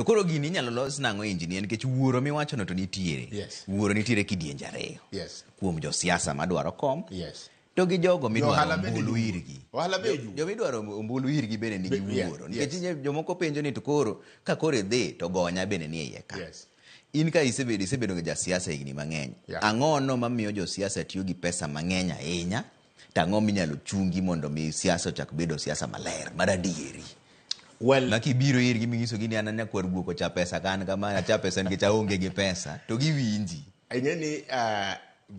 To koro gini inyalo los nang'o, engineer, nikech wuoro miwachono to nitiere. Wuoro nitiere kidienje ariyo. Kuom josiasa madwaro kom. To gi jogo midwaro Johala bende ombulu nigi irgi. Ohala be ojuogo. Joma idwaro ombulu irgi bende nigi wuoro. Nikech jomoko penjo ni to koro ka koro idhi to gonya bende nie iye ka. In ka isebedo ga jasiasa higni mang'eny. Ang'o no mamiyo josiasa tiyo gi pesa mang'eny ahinya? To ang'o minyalo chungi mondo mi siasa ochak bedo siasa maler, mar adieri? Well, ma kibiro irgi minyisogi ni an nyakwar guok ocha pesa ka an kama acha pesa nikech aonge gi pesa to giwinji. Ing'e ni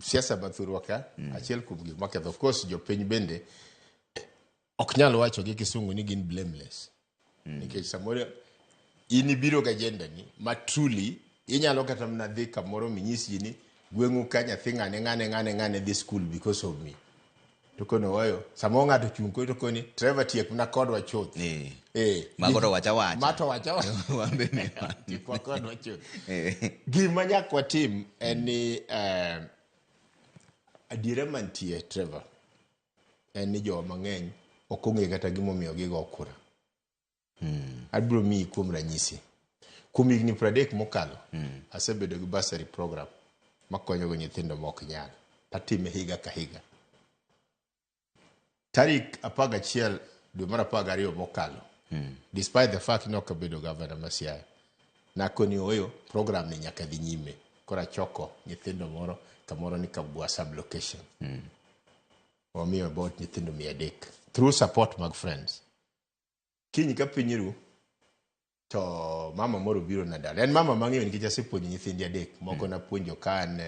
siasa ma thurwa ka achiel kuom gik maketho, of course jopiny bende ok nyal wacho gi kisungu ni gin blameless. Nikech samoro in ibiro gi agenda ni ma truly inyalo kata mana dhi kamoro minyis ji ni gweng'u ka nyathi ng'ane ng'ane ng'ane ng'ane dhi school because of me. To kono oyo samoro ng'ato chung' kodi to koni Trevor tiek mana kodwa chuth. Mago to wacha wacha. Ma to wacha wacha. Wan be miwa. Tiekwa kodwa chuth. Gima nyaka watim en ni adiera mantie Trevor en ni jowa mang'eny ok ong'e kata gimomiyo gigo kura. Abiro miyi kuom ranyisi. Kuom higni 30 mokalo, asebedo gi bursary program makonyogo nyithindo ma ok nyal. Atime higa ka higa. Tarik 11 dwe mar 12 mokalo, despite the fact ni ok abedo governor ma Siaya, nakoni oyo program ni nyaka dhi nyime. Koro achoko nyithindo moro kamoro ni Kabwa sub-location. Wamiyo about nyithindo 300 through support mag friends. Kiny ka piny ru, to mama moro biro na dala. En mama mang'eyo nikech asepuonjo nyithindi adek. Moko napuonjo ka an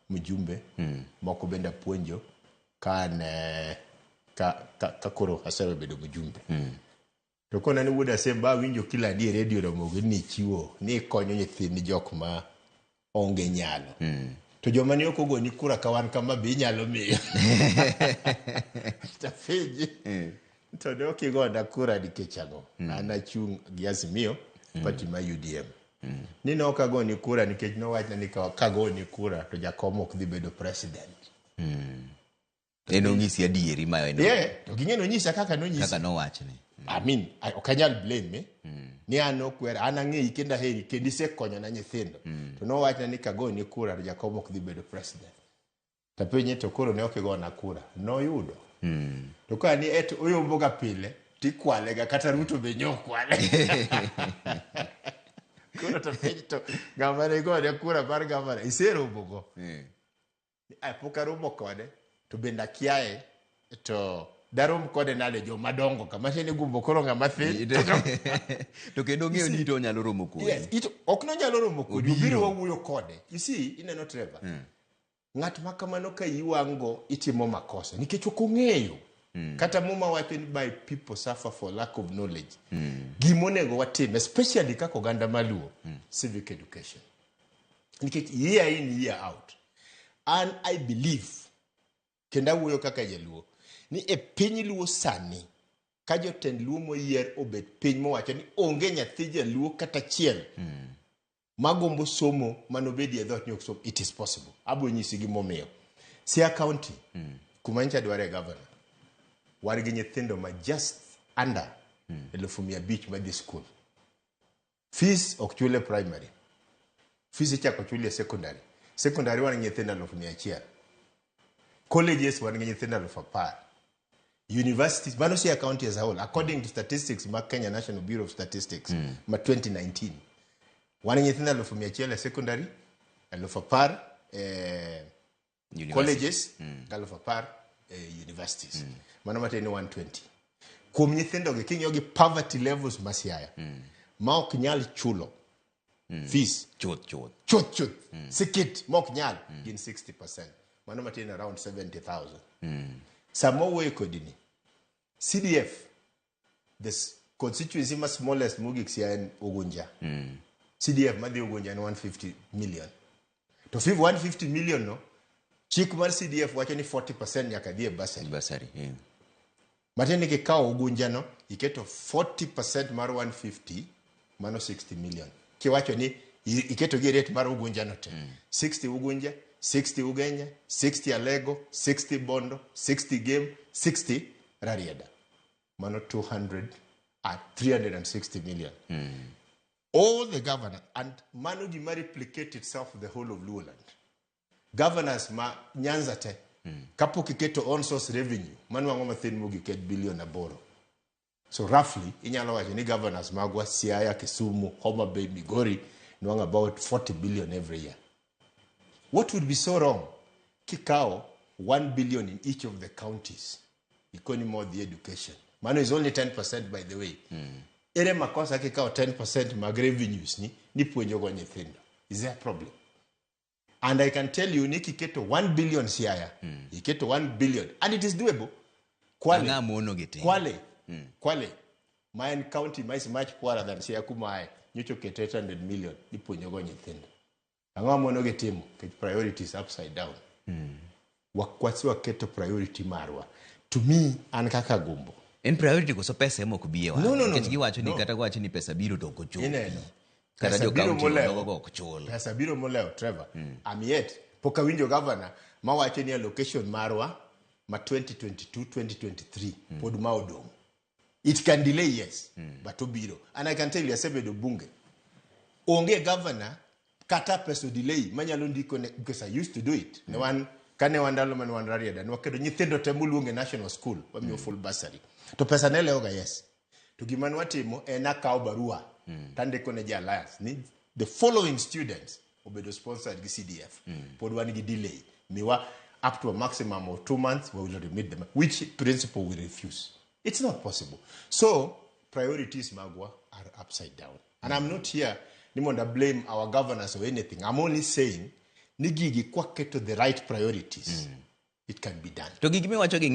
mjumbe, moko bende apuonjo ka an ka koro asebedo mjumbe. To kona ni wuod Asembo awinjo kilandi e redio Ramogi ni ichiwo ni ikonyo nyithind jok ma onge nyalo. To joma ne ok ogoni kura ka wan kama be inyalo miyo. Tapenje. To ne ok igona kura nikech ang'o? An achung' gi Azimio, party ma UDM. Ni ne ok agoni kura nikech nowachna ni kagoni kura to Jakom ok dhi bedo president. En onyisi adieri ma en Yeah, to ging'e nonyisa kaka nonyisa. Kaka nowachni. I mean, ok anyal blame Ni an okwera, an ang'eyi kendo aheri kendo isekonyona nyithindo. To nowachna ni kagoni kura to Jakom ok dhi bedo president. Tapenje to koro ne ok igona kura. Noyudo. To ka ni et oyombo ga pile, tikwale ga kata Ruto be nyokwale. Koro to penj to ng'ama ne gone kura mar gavana iseromo go. Ai, pok aromo kode to bende akiaye to darom kode nade joma dongo kama tiende gumbo koro ng'ama thin. To kendo ong'eyo ni ito onyalo romo kodi. Yes, ito ok nonyalo romo kodi, Obiro. obiro wawuoyo kode. You see, ineno Trevor. Ng'at ma kamano ka iwang'go itimo makosa nikech ok ong'eyo. Kata Muma wacho ni my people suffer for lack of knowledge. Gima onego watim, especially kaka oganda maluo, civic education. Nikech year in year out, an I believe, kendo awuoyo kaka jaluo, ni e piny luo sani, ka jotend luo moyier obet piny mowacho ni onge nyathi jaluo kata achiel magombo somo manobedi e dhoot ni ok som, it is possible. Abiro nyisi gimomiyo. Siaya County, kuma nyicha dware governor, wan gi nyithindo ma just under 500,000 madhi school. Fees ok chul e primary. Fees ichako chul e secondary. Secondary wan gi nyithindo 100,000. Colleges wan gi nyithindo 10,000. Universities, mano Siaya County as a whole, according to statistics ma Kenya National Bureau of Statistics ma 2019. Wan gi nyithindo 100,000 e secondary, 10,000 e University. colleges, 10,000 e universities. Mano matiende ni 120. Kuom nyithindogi king'iyo gi poverty levels ma Siaya, ma ok nyal chulo fees Chuth chuth. Chuth chuth sikit ma ok nyal gin 60%, mano matiende around 70,000. Sama owuoyo kodi ni CDF, the constituency ma smallest mogik Siaya en Ugunja. CDF madhi Ugunja en 150 million. To 150 million no, chik mar CDF wacho ni 40% nyaka dhi e bursary. Bursary. Yeah. Matiende ni kikawo Ugunja no, iketo 40% mar 150, mano 60 million. Kiwacho ni iketo gi rate mar Ugunja no te. 60 Ugunja, 60 Ugenya, 60 Alego, 60 Bondo, 60 Gem, 60 Rarieda. Mano 200 at 360 million. All the governors, and mano gima replicate itself the whole of Luoland. Governors ma Nyanza te, kapok iketo on source revenue, manwang'o mathin mogik en billion 8. So roughly, inyalo wacho ni governors magwa Siaya, Kisumu, Homa Bay, Migori, nwang'o about 40 billion every year. What would be so wrong? Kikawo 1 billion in each of the counties. Ikoni more the education. Mano is only 10% by the way. Ere makosa kikawo 10% mag revenues ni, nipuonjogo nyithindo. Is there a problem? And I can tell you ni kiketo 1 billion Siaya, iketo 1 billion, and it is doable. Kwale, Ang'a mono gi timo? Kwale, Kwale, ma en county ma is much poorer than Siaya kuma aye, nyocha oketo 800 million ipuonjogo nyithindo. Ang'o mono gi timo? Nikech priorities upside down. Wakwasi waketo priority marwa. To me, an kaka Gumbo. En priority koso pesa ema ok bi e wang'e? No, Nikech no. giwacho ni No. kata giwacho ni pesa biro to ok ochopi. Ineno. Kata Pesa jo biro county molewo. nogo go ok chul. Pesa biro molewo, Trevor. I'm yet pok awinjo governor mawacho ni allocation marwa ma 2022-2023 pod ma odong'. It can delay, yes, but obiro. And I can tell you, asebedo bunge. Onge governor kata pesa delay manyalo ndiko ne, because I used to do it. Ne wan kane wan ndalo mane wan Rarieda, ne waketo nyithindo te moluongo e national school, wamiyo full bursary. To pesa ne lewoga, yes. To gima ne watimo en akawo barua tandiko ne ja Alliance ni the following students obedo sponsored gi CDF. Pod wan gi delay. Miwa up to a maximum of 2 months, we will remit them, which principle we refuse. It's not possible. So, priorities magwa are upside down. And I'm not here ni mondo blame our governors or anything. I'm only saying ni gigi kwaketo the right priorities, it can be done. To gik miwacho gi